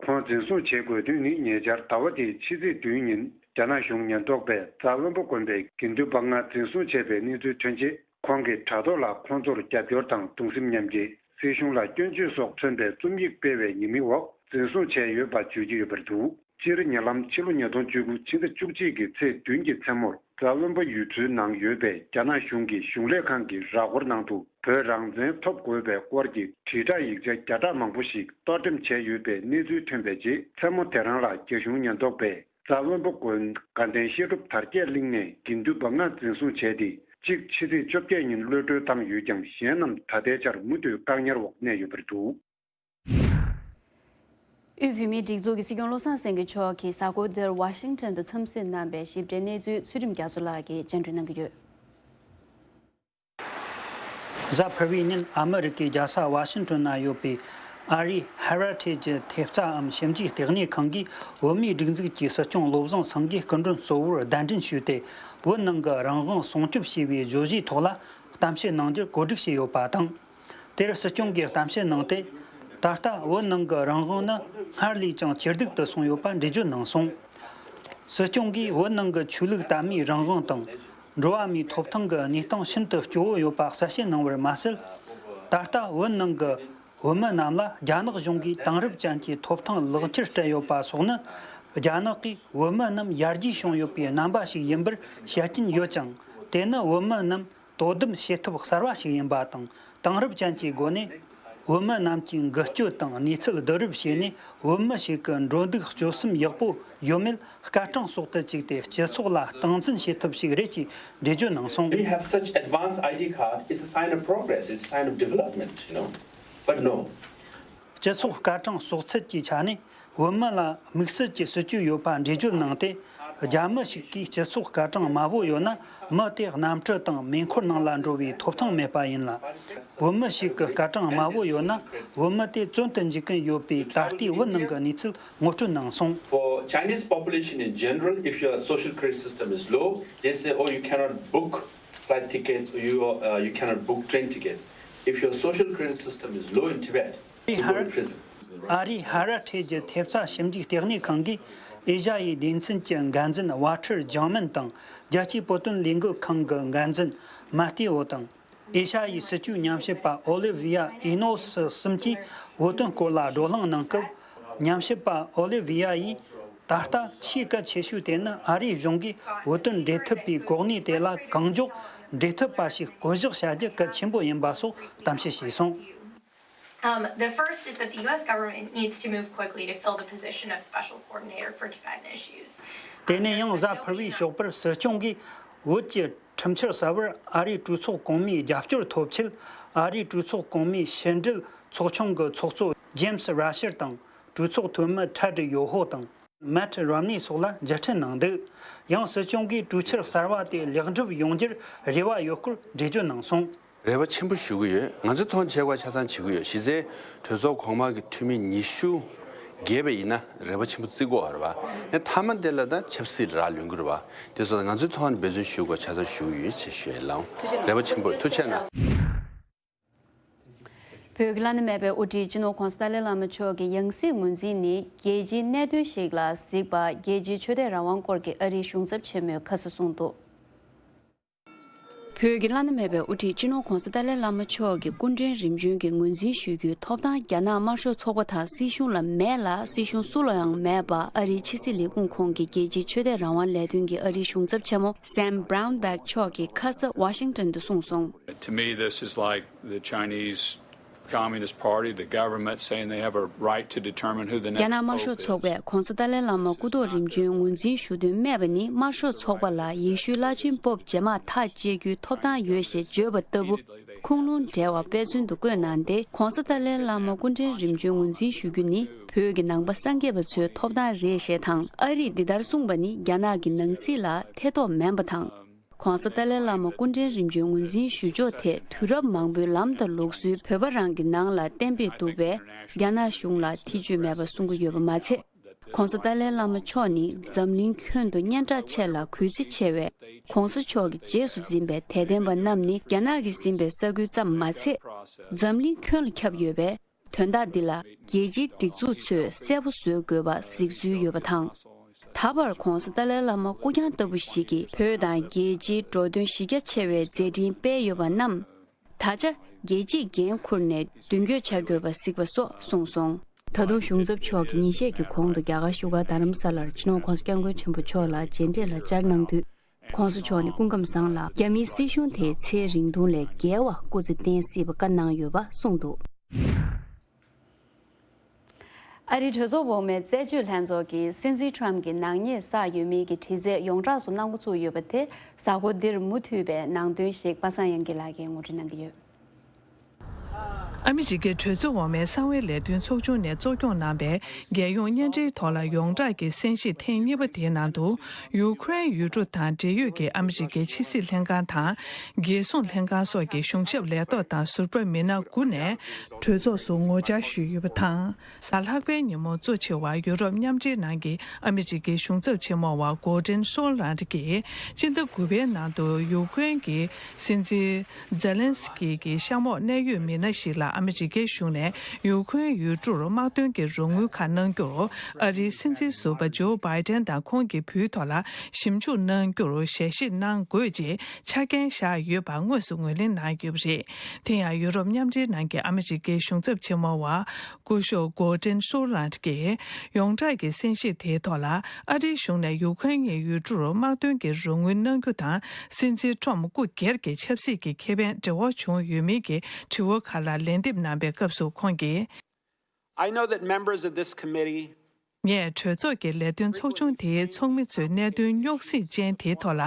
ཁོང་འཛིན་བཟུང་བྱེད་དགོས་དོན་ནི་ཉེ་ཆར་ཟླ་བ་འདིའི་ཕྱི་ཚེས་བདུན་ཉིན་རྒྱ་ནག་གཞུང་ཉེན་རྟོག་པས་རྫ་དབོན་པོ་དགོན་པའི་དགེ་འདུན་པ་ལྔ་འཛིན་བཟུང་བྱས་པའི་གནས་ཚུལ་ཐོན་རྗེས། ཁོང་གིས་དྲ་ཐོག་ལ་ཁོང་ཚོར་རྒྱབ་སྐྱོར་དང་གདུང་སེམས་མཉམ་སྐྱེད། སྲིད་གཞུང་ལ་སྐྱོན་བརྗོད་སོགས་མཚོན་པའི་རྩོམ་ཡིག་སྤེལ་བའི་ཉེས་མིང་འོག་འཛིན་བཟུང་བྱས་ཡོད་པ་བརྗོད་ཀྱི་ཡོད་པ་རེད་འདུག་སྤྱིར་ཉེ་ལམ་ཕྱི་ལོ་ཉིས་སྟོང་བཅུ་དགུ་ཕྱི་ཟླ་བཅུ་གཅིག་གི་ཚེས་བདུན་གྱི་མཚན་མོར་རྫ་དབོན་པོ་ཡུལ་ཚོའི་ནང་ཡོད་པའི་རྒྱ་ནག་གཞུང་གི་གཞུང་ལས་ཁང་གི་ར་སྐོར་ནང་དུ་བོད་རང་བཙན་ཐོབ་དགོས་པའི་སྐོར་གྱི་དྲིལ་བསྒྲགས་ཡིག་ཆ་བརྒྱ་ཕྲག་མང་པོ་ཞིག་གཏོར་འགྲེམས་བྱས་ཡོད་པའི་གནས་ཚུལ་ཐོན་པའི་རྗེས། མཚན་མོ་དེ་རང་ལ་རྒྱ་གཞུང་ཉེན་རྟོག་པས་རྫ་དབོན་པོ་དགོན་དགའ་ལྡན་བཤད་སྒྲུབ་དར་རྒྱས་གླིང་ནས་དགེ་འདུན་པ་ལྔ་འཛིན་བཟུང་བྱས་ཏེ། གཅིག་ཕྱི་ཚེས་བཅོ་བརྒྱད་ཉིན་གློད་གྲོལ་བཏང་ཡོད་ཀྱང་། གཞན་རྣམས་ད་ལྟའི་ཆར་མུ་མཐུད་བཀག་ཉར་འོག་གནས་ཡོད་པ་རེད་འདུག་དབུས་བོད་མིའི་སྒྲིག་འཛུགས་ཀྱི་སྲིད་སྐྱོང་བློ་བཟང་སེང་གེ་མཆོག་གིས་གཟའ་འཁོར་འདིར་ཝ་ཤིང་ཊོན་དུ་འཚམས་གཟིགས་གནང་བའི་ཞིབ་ཕྲའི་གནས་ཚུལ་ཚུལ་ཁྲིམས་རྒྱ་མཚོ་ལགས་ཀྱིས་སྙན་སྒྲོན་གནང་གི་ཡོད། གཟའ་ཕུར་བུའི་ཉིན་ཨ་མི་རི་ཀའི་རྒྱལ་ས་ཝ་ཤིང་ཊོན་ན་ཡོད་པའི་ཨ་རིའི་ཧེ་ར་ཊེ་ཇི་ཐེབས་རྩ་འམ་ཞིབ་འཇུག་ལྟེ་གནས་ཁང་གིས་བོད་མིའི་སྒྲིག་འཛུགས་ཀྱི་སྲིད་སྐྱོང་བློ་བཟང་སེང་གེའི་སྐུ་མགྲོན་གཙོ་བོར་གདན་འདྲེན་ཞུས་ཏེ། བོད་ནང་གི་རང་དབང་སྲུང་སྐྱོབ་བྱེད་པའི་བརྗོད་གཞིའི་ཐོག་ལ་གཏམ་བཤད་གནང་རྒྱུར་གོ་སྒྲིག་བྱས་ཡོད་པ་དང་། དེར་སྲིད་སྐྱོང་གིས་གཏམ་བཤད་གནང་སྟེ། ད་ལྟ་བོད་ནང་གི་རང་དབང་ནི་སྔར་ལས་ཀྱང་ཇེ་སྡུག་ཏུ་སོང་ཡོད་པ་འགྲེལ་བརྗོད་གནང་སོང་། སྲིད་སྐྱོང་གིས་བོད་ནང་གི་ཆོས་ལུགས་དད་མོས་རང་དབང་དང་། འགྲོ་བ་མིའི་ཐོབ་ཐང་གི་གནས་སྟངས་ཤིན་ཏུ་སྐྱོ་བོ་ཡོད་པ་གསལ་བཤད་གནང་བར་མ་ཟད། ད་ལྟ་བོད་ནང་གི་བོད་མི་རྣམས་ལ་རྒྱ་ནག་གཞུང་གིས་དེང་རབས་ཅན་གྱི་ཐོབ་ཐང་ལག་ཁྱེར་སྤྲད་ཡོད་པ་སོགས་ནི། རྒྱ་ནག་གིས་བོད་མི་རྣམས་ཡར་རྒྱས་བྱུང་ཡོད་པའི་རྣམ་པ་ཞིག་ཡིན་པར་བཤད་ཀྱིན་ཡོད་ཅིང་། དེ་ནི་བོད་མི་རྣམས། དོ་དམ་བྱེད་ཐབས་གསར་བ་ཞིག་ཡིན་པ་དང་། དེང་རབས་ཅན་གྱི་སྒོ་ནས་བོད་མི་རྣམས་ཀྱི་འགུལ་སྐྱོད་དང་གནས་ཚུལ་བསྡུ་རུབ་བྱས་ནས། བོད་མི་ཞིག་གི་འགྲོ་འདུག་སྤྱོད་གསུམ་ཡག་པོ་ཡོད་མེད་སྐར་གྲངས་སོགས་དུ་བཅུག་སྟེ་སྤྱི་ཚོགས་ལ་སྟངས་འཛིན་བྱེད་ཐབས་ཤིག་རེད་ཅེས་འགྲེལ་བརྗོད་གནང་སོང་། When you have such advanced I D card, it's a sign of progress, it's a sign of development, you know. But no. སྤྱི་ཚོགས་སྐར་གྲངས་གསོག་ཚད་ཀྱི་ཆ་ནས། བོད་མི་ལ་དམིགས་བསལ་གྱི་སྲིད་ཇུས་ཡོད་པ་འགྲེལ་བརྗོད་གནང་སྟེ། རྒྱ་མི་ཞིག་གིས་སྤྱི་ཚོགས་སྐར་གྲངས་དམའ་བོ་ཡོད་ན། མི་དེ་གནམ་གྲུ་དང་མེ་འཁོར་ནང་ལ་འགྲོ་བའི་ཐོབ་ཐང་མེད་པ་ཡིན་ལ། བོད་མི་ཞིག་གི་སྐར་གྲངས་དམའ་བོ་ཡོད་ན། བོད་མི་དེ་བཙོན་དུ་འཇུག་གིན་ཡོད་པའི་ད་ལྟའི་བོད་ནང་གི་གནས་ཚུལ་ངོ་སྤྲོད་གནང་སོང་། For Chinese population in general, if your social credit system is low, they say, "Oh, you cannot book flight tickets, or you, uh, you cannot book train tickets." If your social credit system is low in Tibet, you go to prison. ཨ་རིའི་ཧ་ར་ཊེ་ཇི་ཐེབས་རྩ་ཞིབ་འཇུག་ལྟེ་གནས་ཁང་གིས་ཨེ་ཤ་ཡའི་སྡེ་ཚན་གྱི་འགན་འཛིན་ཝ་ཁྲེར་ཇང་མིན་དང་། རྒྱལ་སྤྱིའི་བོད་དོན་ལས་འགུལ་ཁང་གི་འགན་འཛིན་མ་ཏེ་ཨོ་དང་། ཨེ་ཤ་ཡའི་སྲིད་བྱུས་ཉམས་ཞིབ་པ་ཨོ་ལི་ཝི་ཡ་ཨི་ནོ་སི་གསུམ་གྱིས་བོད་དོན་སྐོར་ལ་བགྲོ་གླེང་གནང་སྐབས། ཉམས་ཞིབ་པ་ཨོ་ལི་ཝི་ཡ་ཡིས་ ད་ལྟ་ཆེས་གལ་ཆེ་ཤོས་དེ་ནི་ཨ་རིའི་གཞུང་གིས་བོད་དོན་འབྲེལ་མཐུད་པའི་གོ་གནས་དེ་ལ་གང་མགྱོགས་འབྲེལ་མཐུད་པ་ཞིག་བསྐོ་གཞག་བྱ་རྒྱུ་གལ་ཆེན་པོ་ཡིན་པ་སོགས་གཏམ་བཤད་བྱས་སོང་། Um, the first is that the U S government needs to move quickly to fill the position of special coordinator for Tibetan issues. དེ་ནས་ཡང་གཟའ་ཕུར་བུའི་ཞོགས་པར་སྲིད་སྐྱོང་གིས་བོད་ཀྱི་ཁྲིམས་འཆར་གསར་བར་ཨ་རིའི་གྲོས་ཚོགས་གོང་མའི་རྒྱབ་སྐྱོར་ཐོབ་ཆེད། ཨ་རིའི་གྲོས་ཚོགས་གོང་མའི་ཕྱི་འབྲེལ་ཚོགས་ཆུང་གི་ཚོགས་གཙོ་ཇེམ་སི་ར་ཤར་དང་། གྲོས་ཚོགས་འཐུས་མི་ཁྲ་ཌི་ཡོ་ཧོ་དང་། མེཊ་རོམ་ནི་སོགས་ལ་མཇལ་འཕྲད་གནང་འདུག་ཡང་སྲིད་སྐྱོང་གིས་གྲོས་འཆར་གསར་བ་དེ་ལེགས་འགྲུབ་ཡོང་རྒྱུར་རེ་བ་ཡོད་སྐོར་འགྲེལ་བརྗོད་གནང་སོང་། རེ་བ་ཆེན་པོ་ཞུ་གི་ཡོད། ང་ཚོས་མཐོང་ཆེ་བ་ཆ་ཚང་བྱེད་ཀྱི་ཡོད། གཞི་རྩའི་གྲོས་ཚོགས་གོང་མ་གི་འཐུས་མི་ཉི་ཤུ་བརྒལ་བ་ཡིན་ན་རེ་བ་ཆེན་པོ་བརྩི་དགོས་པ་རེད་བ། ཡང་མཐའ་མ་དེ་ལ་ད་ཆབ་སྲིད་ལ་རག་ལུས་ཀྱི་རེད་བ། དེ་སོགས་ང་ཚོས་མཐོང་འབད་བརྩོན་ཞུ་དགོས་ཆ་ཚང་ཞུ་གི་ཡོད་ཅེས་ཞུ་ཡས་ལགས། རེ་བ་ཆེན་པོ། ཐུགས་རྗེ་གནང་། བོད་ཀྱི་བླ་ན་མེད་པའི་དབུ་ཁྲིད་སྤྱི་ནོར་༧གོང་ས་ཏཱ་ལའི་བླ་མ་མཆོག་གི་ཡང་སྲིད་ངོས་འཛིན་ནི་རྒྱལ་སྤྱིའི་གནད་དོན་ཞིག་ལ་གཟིགས་པ། རྒྱལ་སྤྱིའི་ཆོས་དད་རང་དབང་སྐོར་གྱི་ཨ་རིའི་གཞུང་ཚབ་ཆེན་མོས་ཁ་ས་གསུངས་འདུག་བོད་ཀྱི་བླ་ན་མེད་པའི་དབུ་ཁྲིད་སྤྱི་ནོར་༧གོང་ས་ཏཱ་ལའི་བླ་མ་མཆོག་གི་སྐུ་ཕྲེང་རིམ་བྱོན་གྱིས་ངོས་འཛིན་ཞུ་རྒྱུའི་ཐོབ་ཐང་རྒྱ་ནག་དམར་ཤོག་ཚོགས་པ་དང་སྲིད་གཞུང་ལ་མེད་ལ། སྲིད་གཞུང་སུ་ལ་ཡང་མེད་པ་ཨ་རིའི་ཕྱི་སྲིད་ལས་ཁུངས་ཁོངས་ཀྱི་རྒྱལ་སྤྱིའི་ཆོས་དད་རང་དབང་ལས་དོན་གྱི་ཨ་རིའི་གཞུང་ཚབ་ཆེན་མོ་Sam Brownback་མཆོག་གིས་ཁ་ས་ཝ་ཤིང་ཊོན་དུ་གསུངས་སོང་། To me, this is like the Chinese Communist Party, the government saying they have a right to determine who the next pope is. རྒྱ་ནག་དམར་ཤོག་ཚོགས་པས་༧གོང་ས་ཏཱ་ལའི་བླ་མ་སྐུ་ཐོག་རིམ་བྱོན་ངོས་འཛིན་ཞུ་འདུན་མེད་པ་ནི་དམར་ཤོག་ཚོགས་པ་ལ་ཡེ་ཤུའི་བླ་ཆེན་པོབ་རྗེས་མ་ཐག་བཅད་རྒྱུའི་ཐོབ་ཐང་ཡོད་ཞེས་བརྗོད་པ་ལྟ་བུ། ཁུངས་ལུང་བྲལ་བ་དཔེ་མཚོན་དུ་བཀོད་གནང་སྟེ། ༧གོང་ས་ཏཱ་ལའི་བླ་མ་སྐུ་ཕྲེང་རིམ་བྱོན་ངོས་འཛིན་ཞུ་རྒྱུ་ནི་བོད་ཀྱི་ནང་པ་སངས་རྒྱས་པ་ཚོའི་ཐོབ་ཐང་རེད་ཞེས་དང་། ཨ་རིས་འདི་ལྟར་གསུངས་པ་ནི་རྒྱ་ནག་གི་ནང་སྲིད་ལ་ཐེ་གཏོགས་མིན་པ་དང་། ༧གོང་ས་ཏཱ་ལའི་བླ་མ་སྐུ་ཕྲེང་རིམ་བྱོན་ངོས་འཛིན་ཞུ་ཕྱོགས་དེ་དུས་རབས་མང་པོའི་ལམ་དང་ལུགས་སྲོལ་བོད་པ་རང་གི་ནང་ལ་བརྟན་པོས་འདུག་པས། རྒྱ་ནག་གཞུང་ལ་ཐེ་བྱུས་མེད་པ་གསུང་གི་ཡོད་པ་མ་ཚད། ༧གོང་ས་ཏཱ་ལའི་བླ་མ་མཆོག་ནི་འཛམ་གླིང་ཁྱོན་དུ་སྙན་གྲགས་ཆེ་ལ་གུས་བརྩི་ཆེ་བས། ༧གོང་ས་མཆོག་གི་རྗེས་སུ་འཛིན་པའི་དད་ལྡན་པ་རྣམས་ནི་རྒྱ་ནག་གིས་ཟིན་པའི་ས་ཁུལ་ཙམ་མ་ཚད། འཛམ་གླིང་ཁྱོན་ལ་ཁྱབ་ཡོད་པས། དོན་དག་འདི་ལ་རྒྱལ་སྤྱིའི་སྒྲིག་འཛུགས་ཚོས་གསལ་པོ་བཟོ་དགོས་པ་གཟིགས་ཚུལ་ཡོད་པ་དང་། ད་བར་༧གོང་ས་ཏཱ་ལའི་བླ་མ་སྐུ་རྐྱང་ལྟ་བུ་ཞིག་གིས་བོད་དང་རྒྱལ་སྤྱིའི་འགྲོ་དོན་གཞི་རྒྱ་ཆེ་བའི་མཛད་འཕྲིན་སྤེལ་ཡོད་པ་རྣམས། ད་ཆ་རྒྱལ་སྤྱིས་འགན་འཁུར་ནས་མདུན་སྐྱོད་བྱ་དགོས་པ་གཟིགས་པ་སོགས་གསུངས་སོང་། ད་དུང་གཞུང་ཚབ་མཆོག་གིས་ཉིན་ཤས་ཀྱི་གོང་དུ་རྒྱ་གར་བཞུགས་སྒར་རྡ་རམ་ས་ལར་སྤྱི་ནོར་༧གོང་ས་༧སྐྱབས་མགོན་ཆེན་པོ་མཆོག་ལ་མཇལ་འཕྲད་ལ་བཅར་གནང་དུས། ༧གོང་ས་མཆོག་ནས་སྐུ་ཁམས་བཟང་ལ་རྒྱ་མིའི་སྲིད་གཞུང་དེ་ཚེ་རིང་ཐུང་ལས་བརྒལ་བ་སྐུ་ཚེ་བརྟན་སྲིད་པ་བཀའ་གནང་ཡོད་པ་གསུངས་འདུག་ཨ་རིའི་གྲོས་ཚོགས་འོག་མའི་རྩད་གཅོད་ལྷན་ཚོགས་ཀྱིས་སྲིད་འཛིན་ཊམ་གྱི་ནག་ཉེས་བསགས་ཡོད་མེད་ཀྱི་དྲི་རྩད་ཡོངས་གྲགས་སུ་གནང་འགོ་ཚུགས་ཡོད་པ་དེ་གཟའ་འཁོར་འདིར་མུ་མཐུད་པའི་ནང་དོན་ཞིག་པ་སངས་དབྱངས་སྐྱིད་ལགས་ཀྱིས་ངོ་སྤྲོད་གནང་གི་ཡོད། ཨ་མི་རི་ཀའི་གྲོས་ཚོགས་འོག་མའི་གསང་བའི་ལས་དོན་ཚོགས་ཆུང་ནས་གཙོ་སྐྱོང་གནང་བའི་རྒྱལ་ཡོངས་མཉམ་འབྲེལ་ཐོག་ལ་ཡོངས་གྲགས་ཀྱི་གསན་བཞེས་ཐེངས་གཉིས་པ་དེའི་ནང་དུ། ཡུ་ཁུ་རེན་ཡུལ་གྲུ་དང་འབྲེལ་ཡོད་ཀྱི་ཨ་མི་རི་ཀའི་ཕྱི་སྲིད་ལྷན་ཁང་དང་། རྒྱལ་སྲུང་ལྷན་ཁང་སོགས་ཀྱི་གཞུང་ཞབས་ལས་ཐོག་དང་ཟུར་པ་མི་སྣ་དགུ་ནས་གྲོས་ཚོགས་སུ་ངོ་བཅར་ཞུས་ཡོད་པ་དང་། གཟའ་ལྷག་པའི་ཉིན་མོ་གཙོ་ཆེ་བ་ཡུ་རོབ་མཉམ་འབྲེལ་ནང་གི་ཨ་མི་རི་ཀའི་གཞུང་ཚབ་ཆེན་མོ་བ་གོར་ཌན་སོལ་ལན་ཌི་གིས་སྤྱི་ཟླ་དགུ་པའི་ནང་དུ་ཡུ་ཁུ་རེན་གྱི་སྲིད་འཛིན་ཛེ་ལན་སི་ཀི་གི་གཤམ་འོག་གནད་ཡོད་མི་སྣ་ཞིག་ལ་ཨ་མི་རི་ཀའི་གཞུང་ནས་ཡུ་ཁུ་རེན་ཡུལ་གྲུར་དམག་དོན་གྱི་རོགས་དངུལ་ཁག་གནང་རྒྱུར་ཨ་རིའི་སྲིད་འཛིན་ཟུར་པ་ཇོ་བྷའི་ཏན་དང་ཁོང་གི་བུའི་ཐོག་ལ་ཞིབ་འཇུག་གནང་རྒྱུར་ཞལ་བཞེས་གནང་དགོས་ཅེས་ཆ་རྐྱེན་བཞག་ཡོད་པ་དངོས་སུ་ངོས་ལེན་གནང་ཡོད་པ་རེད། དེ་ཡང་ཡུ་རོབ་མཉམ་འབྲེལ་ནང་གི་ཨ་མི་རི་ཀའི་གཞུང་ཚབ་ཆེན་མོ་བ་སྐུ་ཞབས་གོར་ཌན་སུ་ལན་གྱིས་ཡོངས་གྲགས་ཀྱི་གསན་བཞེས་དེའི་ཐོག་ལ་ཨ་རིའི་གཞུང་ནས་ཡུ་ཁུ་རེན་གྱི་ཡུལ་གྲུར་དམག་དོན་གྱི་རོགས་དངུལ་གནང་རྒྱུ་དང་སྲིད་འཛིན་ཊམ་སྐུ་སྒེར་གྱི་ཆབ་སྲིད་ཀྱི་ཁེ་ཕན་འབྲེལ་བ་བྱུང་ཡོད་མིན་གྱི་དྲི་བ་ཁག་ལ་ལན་འདེབས་གནང་པའི་སྐབས་སུ་ཁོང་གིས། I know that members of this committee ངས་གྲོས་ཚོགས་ཀྱི་ལས་དོན་ཚོགས་ཆུང་དེའི་ཚོགས་མི་ཚོས་གནད་དོན་རྙོག་ཟིང་ཅན་དེའི་ཐོག་ལ་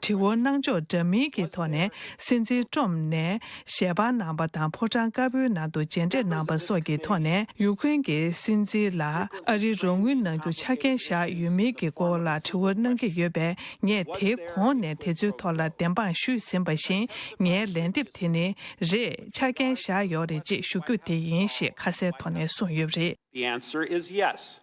དྲི་བ་གནང་ཕྱོགས་འདྲ་མིན་གྱི་ཐོག་ནས་སྲིད་འཛིན་ཊམ་ནས་ཞལ་པར་གནང་པ་དང་ཕོ་བྲང་དཀར་པོའི་ནང་དུ་མཇལ་འཕྲད་གནང་པ་སོགས་ཀྱི་ཐོག་ནས་ཡུ་ཁུ་རེན་གྱི་སྲིད་འཛིན་ལ་ཨ་རིའི་རོགས་དངུལ་གནང་རྒྱུ་ཆ་རྐྱེན་བཞག་ཡོད་མིན་གྱི་སྐོར་ལ་དྲི་བ་གནང་གི་ཡོད་པས། ངས་དེའི་གོང་ནས་དེ་ཚོའི་ཐོག་ལ་བདེན་དཔང་ཞུས་ཟིན་པ་བཞིན། ངའི་ལན་འདེབས་དེ་ནི་རེད། ཆ་རྐྱེན་བཞག་ཡོད་རེད་ཅེས་ཞུ་རྒྱུ་དེ་ཡིན་ཞེས་ཁ་གསལ་ཐོག་ནས་གསུངས་ཡོད་པ་རེད། The answer is yes.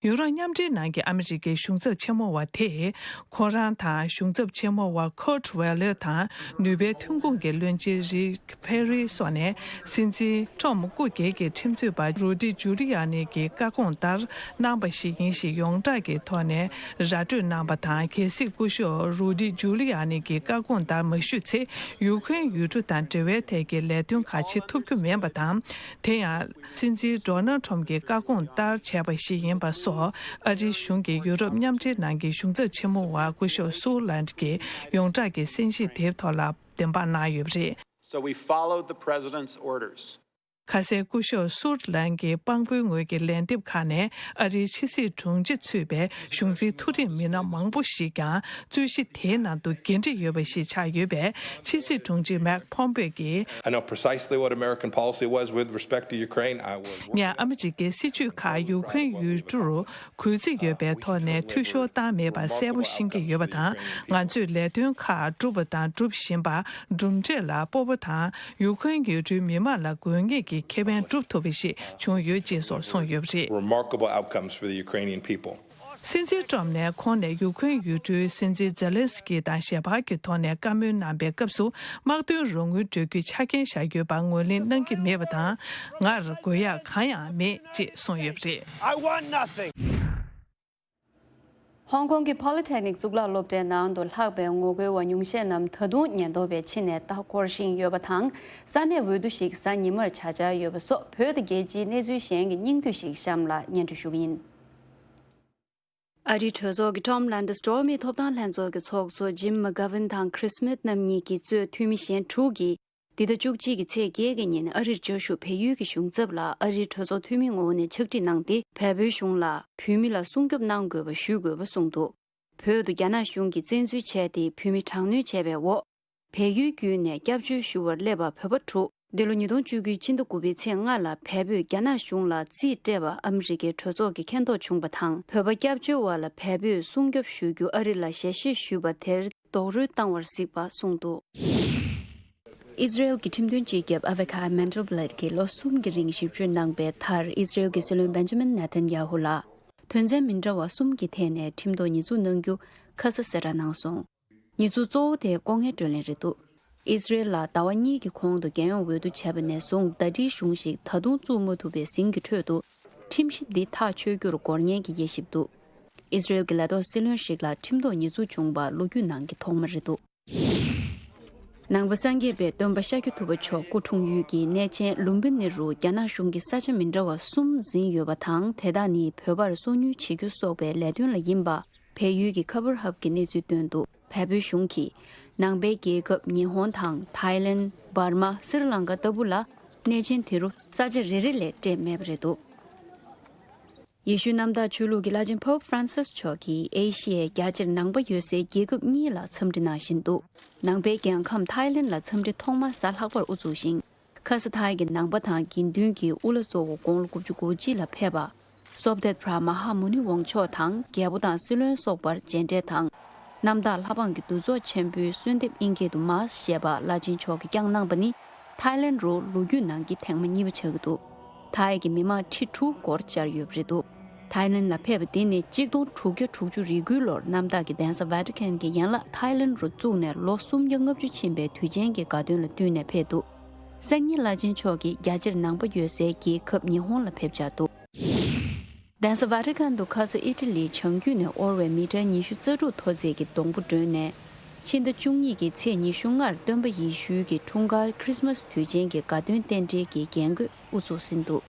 ཡུ་རོབ་མཉམ་འབྲེལ་ནང་གི་ཨ་མི་རི་ཀའི་གཞུང་ཚབ་ཆེན་མོ་བ་དེས་ཁོ་རང་དང་གཞུང་ཚབ་ཆེན་མོ་བ་ཁུར་ཊི་ཝེ་ལེར་དང་ནུས་པའི་ཐོན་ཁུངས་ཀྱི་བློན་ཆེན་རིག་ཕེ་རི་སོགས་ནས་སྲིད་འཛིན་ཊམ་སྐུ་སྒེར་གྱི་ཁྲིམས་རྩོད་པ་རུ་ཌི་ཇུ་ལི་ཡ་ནི་གི་བཀའ་དགོངས་ལྟར་གནང་པ་ཞིག་ཡིན་ཞེས་ཡོངས་གྲགས་ཀྱི་ཐོག་ནས་ར་སྤྲོད་གནང་པ་དང་། གལ་སྲིད་སྐུ་ཞབས་རུ་ཌི་ཇུ་ལི་ཡ་ནི་གི་བཀའ་དགོངས་ལྟར་མ་ཞུས་ཚེ་ཡུ་ཁུ་རེན་ཡུལ་གྲུ་དང་འབྲེལ་བའི་ཐད་ཀྱི་ལས་དོན་ཁག་བྱེད་ཐུབ་རྒྱུ་མིན་པ་དང་། དེ་ཡང་། སྲིད་འཛིན་ཌོ་ནལ་ཊམ་གྱི་བཀའ་དགོངས་ལྟར་བྱས་པ་ཞིག་ཡིན་པ་ ཐོག་ཨ་རིའི་གཞུང་གིས་ཡུ་རོབ་མཉམ་འབྲེལ་ནང་གི་གཞུང་ཚབ་ཆེན་མོ་བ་སྐུ་ཞབས་སུའུ་ལན་གྱི་ཡོངས་གྲགས་ཀྱི་གསན་ཞིབ་དེའི་ཐོག་ལ་བདེན་དཔང་གནང་ཡོད་པ་རེད། So we followed the president's orders. ཁ་སང་སྐུ་ཞབས་སུའུ་ལན་གྱི་དཔང་པོའི་ངོས་ཀྱི་ལན་འདེབས་ཁག་ནས་ཨ་རིའི་ཕྱི་སྲིད་དྲུང་ཆེ་ཚུད་པའི་གཞུང་འཛིན་མཐོ་རིམ་མི་སྣ་མང་པོ་ཞིག་ཀྱང་རྩོད་གཞི་དེའི་ནང་དུ་འགན་འཁྲི་ཡོད་པ་ཞིག་ཆགས་ཡོད་པས། ཕྱི་སྲིད་དྲུང་ཆེ་མེག་ཕོམ་པེ་གྱིས། I know precisely what American policy was with respect to Ukraine. I was ངས་ཨ་མི་རི་ཀའི་སྲིད་ཇུས་ཁག་ཡུ་ཁུ་རེན་ཡུལ་གྲུར་གུས་བརྩི་ཡོད་པའི་ཐོག་ནས་འཐུས་ཤོར་བཏང་མེད་པ་གསལ་པོ་ཤེས་ཀྱི་ཡོད་པ་དང་། ང་ཚོས་ལས་དོན་ཁག་བསྒྲུབས་པ་དང་སྒྲུབ་བཞིན་པ་གྲུབ་འབྲས་ལ་སྤོབས་པ་དང་། ཡུ་ཁུ་རེན་ཡུལ་གྲུའི་མི་དམངས་ལ་དགོས་ངེས་ཀྱི་ཁེ་ཕན་སྒྲུབ་ཐུབ་པ་ཞིག་བྱུང་ཡོད་ཅེས་སོགས་གསུངས་ཡོད་པ་རེད། Remarkable outcomes for the Ukrainian people. སྲིད་འཛིན་ཏྲམ་ནས་ཁོང་ནས་ཡུ་ཁུ་རེན་ཡུལ་གྲུའི་སྲིད་འཛིན་ཛེ་ལན་སི་ཀི་དང་ཞལ་པར་གྱི་ཐོག་ནས་བཀའ་མོལ་གནང་པའི་སྐབས་སུ། དམག་དོན་རོགས་དངུལ་སྤྲོད་རྒྱུའི་ཆ་རྐྱེན་བཞག་ཡོད་པར་ངོས་ལེན་གནང་གི་མེད་པ་དང་། ངར་དགོས་ཡག་གང་ཡང་མེད་ཅེས་གསུངས་ཡོད་པ་རེད། I want nothing. ཧོང་ཀོང་གི་Polytechnic གཙུག་ལག་སློབ་གྲྭའི་ནང་དུ་ལྷག་པའི་ངོ་རྒོལ་བ་ཉུང་ཤས་རྣམས་ད་དུང་ཉེན་རྟོག་པའི་ཕྱི་ནས་ལྟ་སྐོར་བཞིན་ཡོད་པ་དང་། ས་གནས་འོས་བསྡུ་ཞིག་གཟའ་ཉི་མར་བྱ་འཆར་ཡོད་པ་སོགས། བོད་དང་རྒྱལ་སྤྱིའི་གནས་ཚུལ་གཞན་གྱི་སྙིང་བསྡུས་ཤིག་གཤམ་ལ་སྙན་སྒྲོན་ཞུ་གི་ཡིན། ཨ་རིའི་གྲོས་ཚོགས་ཀྱི་ཊོམ་ལན་ཌི་སི་འགྲོ་བ་མིའི་ཐོབ་ཐང་ལྷན་ཚོགས་ཀྱི་ཚོགས་གཙོ་ཇིམ་མ་གྷ་ཝིན་དང་ཁྲིས་སྨིཐ་རྣམ་གཉིས་ཀྱིས་གཙོས་འཐུས་མི་གཞན་དྲུག་གིས། འདི་ཟླ་བཅུ་གཅིག་གི་ཚེས་བརྒྱད་ཀྱི་ཉིན་ཨ་རིར་བཅའ་བཞུགས་བལ་ཡུལ་གྱི་གཞུང་ཚབ་ལ་ཨ་རིའི་གྲོས་ཚོགས་འཐུས་མིའི་ངོ་བོ་ནས་ཕྱག་བྲིས་གནང་སྟེ། བལ་པོའི་གཞུང་ལ་བོད་མི་ལ་སྲུང་སྐྱོབ་གནང་དགོས་པ་ཞུ་དགོས་པ་གསུངས་འདུག་བོད་དུ་རྒྱ་ནག་གཞུང་གིས་བཙན་འཛུལ་བྱས་ཏེ་བོད་མི་དྲག་གནོན་བྱས་པའི་འོག་བལ་ཡུལ་བརྒྱུད་ནས་སྐྱབས་བཅོལ་ཞུ་བར་སླེབས་པ་བོད་པ་དྲུག་འདི་ལོ་ཉིས་སྟོང་བཅུ་དགུའི་ཕྱི་ཟླ་དགུ་པའི་ཚེས་ལྔ་ལ་བལ་པོས་རྒྱ་ནག་གཞུང་ལ་རྩིས་སྤྲད་པ་ཨ་མི་རི་ཀའི་གྲོས་ཚོགས་ཀྱིས་མཁྱེན་རྟོགས་བྱུང་བ་དང་། བོད་པ་སྐྱབས་བཅོལ་བ་ལ་བལ་པོས་སྲུང་སྐྱོབ་ཞུ་རྒྱུ་ཨ་རི་ལ་ཞལ་བཞེས་ཞུས་པ་དེར་རྡོག་རོལ་བཏང་བར་གཟིགས་པ་གསུངས་འདུག་ཨི་ཟི་རེལ་གྱི་ཁྲིམས་དོན་སྤྱི་ཁྱབ་ཨ་ཝེ་ཁ་མན་ཌལ་བྷི་ལེད་ཀྱིས་ལོ་གསུམ་གྱི་རིང་ཞིབ་དཔྱོད་གནང་པའི་མཐར། ཨི་ཟི་རེལ་གྱི་སྲིད་བློན་བེན་ཇ་མིན་ནེ་ཐན་ཡ་ཧུ་ལགས་དོན་ཚན་མི་འདྲ་བ་གསུམ་གྱི་ཐད་ནས་ཁྲིམས་ཐོག་ཉེས་འཛུགས་གནང་རྒྱུ་ཁ་ས་གསལ་བསྒྲགས་གནང་སོང་། ཉེས་འཛུགས་གཙོ་བོ་དེ་ལྐོག་རྔན་སྤྲོད་ལེན་རེད་འདུག་ཨི་ཟི་རེལ་ལ་ཟླ་བ་གཉིས་ཀྱི་གོང་དུ་རྒྱལ་ཡོངས་འོས་བསྡུ་བྱས་པ་ནས་བཟུང་ཟླ་སྒྲིལ་གཞུང་ཞིག་ད་དུང་བཙུགས་མ་ཐུབ་པའི་ཟིང་གི་ཁྲོད་དུ། ཁྲིམས་གཞི་འདི་ཐག་ཆོད་རྒྱུར་འགོར་ཉེན་གྱི་དབྱེ་ཞིབ་འདུག་ཨི་ཟི་རེལ་གྱི་ལས་ཐོག་སྲིད་བློན་ཞིག་ལ་ཁྲིམས་ཐོག་ཉེས་འཛུགས་བྱུང་བ་ལོ་རྒྱུས་ནང་གི་ཐོག་མ་རེད་འདུག་ནང་པ་སངས་རྒྱས་པའི་སྟོན་པ་ཤཱཀྱ་ཐུབ་པ་མཆོག་སྐུ་འཁྲུངས་ཡུལ་གྱི་གནས་ཆེན་ལུམ་བི་ནི་རུ་རྒྱ་ནག་གཞུང་གིས་ས་ཆ་མི་འདྲ་བ་གསུམ་འཛིན་ཡོད་པ་དང་། དེ་དག་ནི་བོད་པར་སོ་ཉུལ་བྱེད་རྒྱུ་སོགས་པའི་ལས་དོན་ལ་ཡིན་པ། བལ་ཡུལ་གྱི་ཁ་བར་ཧབ་ཀྱིས་གནས་ཚུལ་བཏོན་འདུག་བལ་པོའི་གཞུང་གིས་ནང་པའི་རྒྱལ་ཁབ་ཉི་ཧོང་དང་ཐའི་ལེན། འབར་མ། སི་རི་ལང་ཀ་ལྟ་བུ་ལ་གནས་ཆེན་དེ་རུ་ས་ཆ་རེ་རེ་ལས་སྤྲད་མེད་པ་རེད་འདུག་ཡེ་ཤུའི་གནམ་བདག་ཆོས་ལུགས་ཀྱི་བླ་ཆེན་Pope Francis་མཆོག་གིས་ཨེ་ཤི་ཡའི་རྒྱ་ཆེར་ནང་པ་ཡོད་སའི་རྒྱལ་ཁབ་གཉིས་ལ་འཚམས་འདྲི་གནང་བཞིན་འདུག་ནང་པའི་རྒྱལ་ཁམས་ཐའི་ལེན་ལ་འཚམས་འདྲི་ཐོག་མ་གཟའ་ལྷག་པར་དབུ་བཙུགས་ཤིང་། ཁ་ས་ཐའི་གི་ནང་པ་དང་དགེ་འདུན་གྱི་དབུ་བླ་གཙོ་བོ་དགུང་ལོ་དགུ་བཅུ་གོ་གཅིག་ལ་ཕེབས་པ། སོབ་དེབ་ར་མ་ཧཱ་མུ་ནི་ཝང་མཆོག་དང་རྒྱལ་པོ་དང་སྲིད་བློན་སོགས་པར་མཇལ་འཕྲད་དང་། གནམ་བདག་ལྷ་འབངས་ཀྱི་འདུ་ཚོགས་ཆེན་པོའི་གསོལ་འདེབས་ཨིན་སྐད་དུ་མཱས་ཞེས་པ་བླ་ཆེན་མཆོག་གིས་བསྐྱངས་གནང་པ་ནི། ཐའི་ལེན་རུ་ལོ་རྒྱུས་ནང་གི་ཐེངས་མ་གཉིས་པ་ཆགས་ཀྱི་འདུག་ཐའི་གི་མི་མང་ཁྲི་དྲུག་སྐོར་བཅར་ཡོད་པ་རེད་འདུག་ཐའི་ལེན་ལ་ཕེབས་པ་འདི་ནི་གཅིག་སྟོང་དྲུག་བརྒྱ་དྲུག་ཅུ་རེ་དགུའི་ལོར་གནམ་བདག་གི་གདན་ས་ཝ་ཏི་ཀན་གྱི་ཡན་ལག་ཐའི་ལེན་རུ་བཙུགས་ནས་ལོ་སུམ་བརྒྱ་ལྔ་བཅུ་ཕྱིན་པའི་དུས་ཆེན་གྱི་དགའ་སྟོན་ལ་བསྟུན་ནས་ཕེབས་འདུག་སང་ཉིན་བླ་ཆེན་མཆོག་གིས་རྒྱ་ཆེར་ནང་པ་ཡོད་སའི་རྒྱལ་ཁབ་ཉི་ཧོང་ལ་ཕེབས་འཆར་འདུག་གདན་ས་ཝ་ཏི་ཀན་དུ་ཁ་ས་ཨི་ཊ་ལིའི་བྱང་རྒྱུད་ནས་དབོར་བའི་མི་ཊར་ཉི་ཤུ་རྩ་དྲུག་མཐོ་ཚད་ཀྱི་སྡོང་པོ་བསྒྲོན་ནས། ཕྱི་ཟླ་བཅུ་གཉིས་ཀྱི་ཚེས་ཉི་ཤུ་ལྔར་སྟོན་པ་ཡེ་ཤུའི་གི་འཁྲུངས་སྐར་ཁྲིས་མཱས་དུས་ཆེན་གྱི་དགའ་སྟོན་རྟེན་འབྲེལ་གྱི་རྒྱན་གོས་དབུ་བཙུགས་ཟིན་འདུག་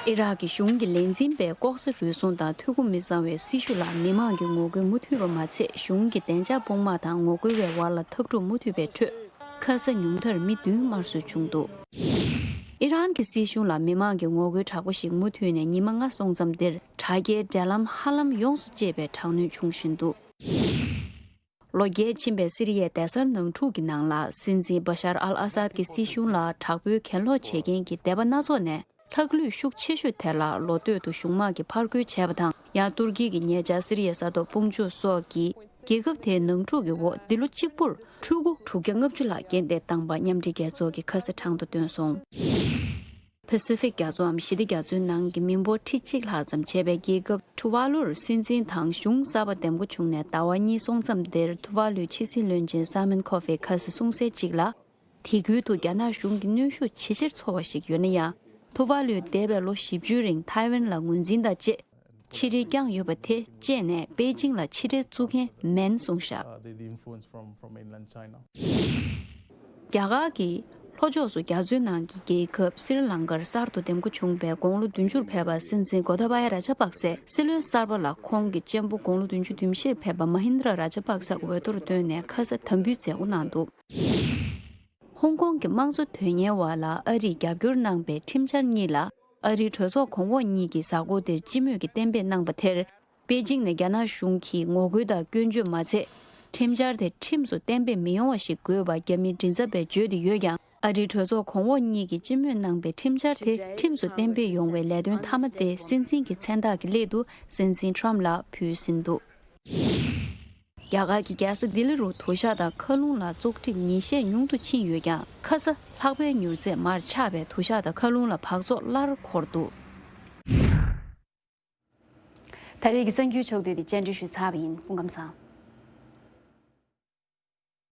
ཨི་རག་གི་གཞུང་གི་ལས་འཛིན་པས་ལྐོག་ཟ་རུལ་སུངས་དང་ཐོན་ཁུངས་མི་གཙང་བའི་སྲི་ཞུ་ལ་མི་མང་གི་ངོ་རྒོལ་མུ་མཐུད་པ་མ་ཚད། གཞུང་གི་བདེ་འཇགས་དཔུང་དམག་དང་ངོ་རྒོལ་བའི་བར་ལ་འཐབ་འཁྲུག་མུ་མཐུད་པའི་ཁྲོད། ཁ་ས་ཉུང་མཐར་མི་བདུན་དམར་གསོད་བྱུང་འདུག་ཨི་རན་གྱི་སྲིད་གཞུང་ལ་མི་མང་གི་ངོ་རྒོལ་དྲག་པོ་ཞིག་མུ་མཐུད་ནས་ཉི་མ་ལྔ་སོང་མཚམས་འདིར་དྲ་རྒྱའི་འབྲེལ་ལམ་ཧ་ལམ་ཡོངས་སུ་བཅད་པའི་དྲག་གནོན་བྱུང་བཞིན་འདུག་ལོ་བརྒྱད་ཕྱིན་པའི་སི་རི་ཡའི་སྡེ་གཟར་ནང་འཁྲུག་གི་ནང་ལ། སྲིད་འཛིན་བ་ཤར་ཨལ་ཨ་སཱད་ཀྱི་སྲིད་གཞུང་ལ་དྲག་པོའི་གྱེན་ལོག་བྱེད་མཁན་གྱི་སྡེ་པ་སྣ་ཚོགས་ནས། ལྷག་ལུས་ཤུགས་ཆེ་ཤོས་དེ་ལ་ལོ་སྟོད་དུ་གཞུང་དམག་གིས་ཕར་རྒོལ་བྱས་པ་དང་། ཡང་ཏུར་ཀི་གི་ཉེ་ཆར་སི་རི་ཡའི་ས་ཐོག་དཔུང་འཇུག་སོགས་ཀྱིས་རྒྱལ་ཁབ་དེའི་ནང་འཁྲུག་གི་འོག་འདི་ལོ་གཅིག་པུར་ཕྲུ་གུ་དྲུག་བརྒྱ་ལྔ་བཅུ་ལྷག་རྐྱེན་འདས་བཏང་པ་མཉམ་འབྲེལ་རྒྱལ་ཚོགས་ཀྱིས་ཁ་ས་གྲངས་དུ་བཏོན་སོང་། པེ་སི་ཕིག་རྒྱ་མཚོའམ་ཞི་བདེ་རྒྱ་མཚོའི་ནང་གི་མི་འབོར་ཁྲི་གཅིག་ལྷག་ཙམ་བྱས་པའི་རྒྱལ་ཁབ་ཐུ་ཝཱ་ལུར་སྲིད་འཛིན་དང་གཞུང་གསར་པ་འདེམས་བསྐོ་བྱུང་ནས་ཟླ་བ་གཉིས་སོང་མཚམས་དེར། ཐུ་ཝཱ་ལུའི་ཕྱི་སྲིད་བློན་ཆེན་སཱ་མན་ཁོ་ཧྥེ་ཁ་སང་གསུངས་གསལ་གཅིག་ལ། དེ་ཁུལ་དུ་རྒྱ་ནག་གཞུང་གི་གནོན་ཤུགས་ཇེ་ཆེར་ཚོར་བ་ཞིག་ཡོད་ན་ཡང་། ཐུ་ཝཱ་ལུས་འདས་པའི་ལོ་བཞི་བཅུའི་རིང་ཐའེ་ཝན་ལ་ངོས་འཛིན་དང་བཅས་ཕྱི་འབྲེལ་བསྐྱངས་ཡོད་པ་དེ་བཅད་ནས་པེ་ཅིང་ལ་ཕྱི་འབྲེལ་བཙུགས་མཁན་མིན་གསུངས་བཞག Uh, the, the influence from, from mainland China. རྒྱ་གར་གྱི་ ལྷོ་ཕྱོགས་སུ་རྒྱ་མཚོའི་ནང་གི་རྒྱལ་ཁབ་སི་རི་ལང་ཀར་གསར་དུ་འདེམས་བསྐོ་བྱུང་བའི་དགུང་ལོ་བདུན་ཅུར་ཕེབས་པ་སྲིད་འཛིན་གོ་ཏཱ་བ་ཡ་ར་ཇ་པག་སེ། སྲིད་བློན་གསར་པ་ལ་ཁོང་གི་གཅེན་པོ་དགུང་ལོ་བདུན་ཅུ་དོན་བཞིར་ཕེབས་པ་མ་ཧིན་དྲ་ར་ཇ་པག་སེ་འོས་ཐོར་བཏོན་ནས་ཁ་ས་དམ་འབུལ་མཛད་སྒོ་གནང་འདུག་ཧོང་ཀོང་གི་དམངས་གཙོ་དོན་གཉེར་བ་ལ་ཨ་རིས་རྒྱབ་སྐྱོར་གནང་པའི་ཁྲིམས་འཆར་གཉིས་ལ་ཨ་རིའི་གྲོས་ཚོགས་གོང་འོག་གཉིས་ཀྱིས་གཟའ་འཁོར་འདིར་སྤྱི་མོས་ཀྱིས་གཏན་འབེབས་གནང་པ་དེར། པེ་ཅིང་ནས་རྒྱ་ནག་གཞུང་གིས་ངོ་རྒོལ་དང་སྐྱོན་བརྗོད་མ་ཚད། ཁྲིམས་འཆར་དེ་ཁྲིམས་སུ་གཏན་འབེབས་མི་ཡོང་བ་ཞིག་དགོས་པ་རྒྱ་མིའི་མགྲིན་ཚབ་པས་བརྗོད་དེ་ཡོད་ཀྱང་། ཨ་རིའི་གྲོས་ཚོགས་གོང་འོག་གཉིས་ཀྱིས་སྤྱི་མོས་གནང་པའི་ཁྲིམས་འཆར་དེ་ཁྲིམས་སུ་གཏན་འབེབས་ཡོང་བའི་ལས་དོན་མཐའ་མ་དེ་སྲིད་འཛིན་གྱི་མཚན་རྟགས་ཀྱི་སླད་དུ་སྲིད་འཛིན་ཁྲོམ་ལ་ཕུལ་ཟིན་འདུག་རྒྱ་གར་གྱི་རྒྱལ་ས་ལྡི་ལི་རུ་དུ་ཞག་དང་མཁའ་རླུང་ལ་བཙོག་གྲིབ་ཉིན་ཤས་ཉུང་དུ་ཕྱིན་ཡོད་ཀྱང་། ཁ་ས་ལྷགས་པའི་མྱུར་ཚད་མར་ཆག་པས་དུ་ཞག་དང་མཁའ་རླུང་ལ་འབག་བཙོག་སླར་འཁོར་འདུག་ད་རེས་ཀྱི་གསར་འགྱུར་ཕྱོགས་བསྡུས་འདི་བཅར་འདྲི་ཞུས་ཚར་བ་ཡིན། སྐུ་ཁམས་བཟང་།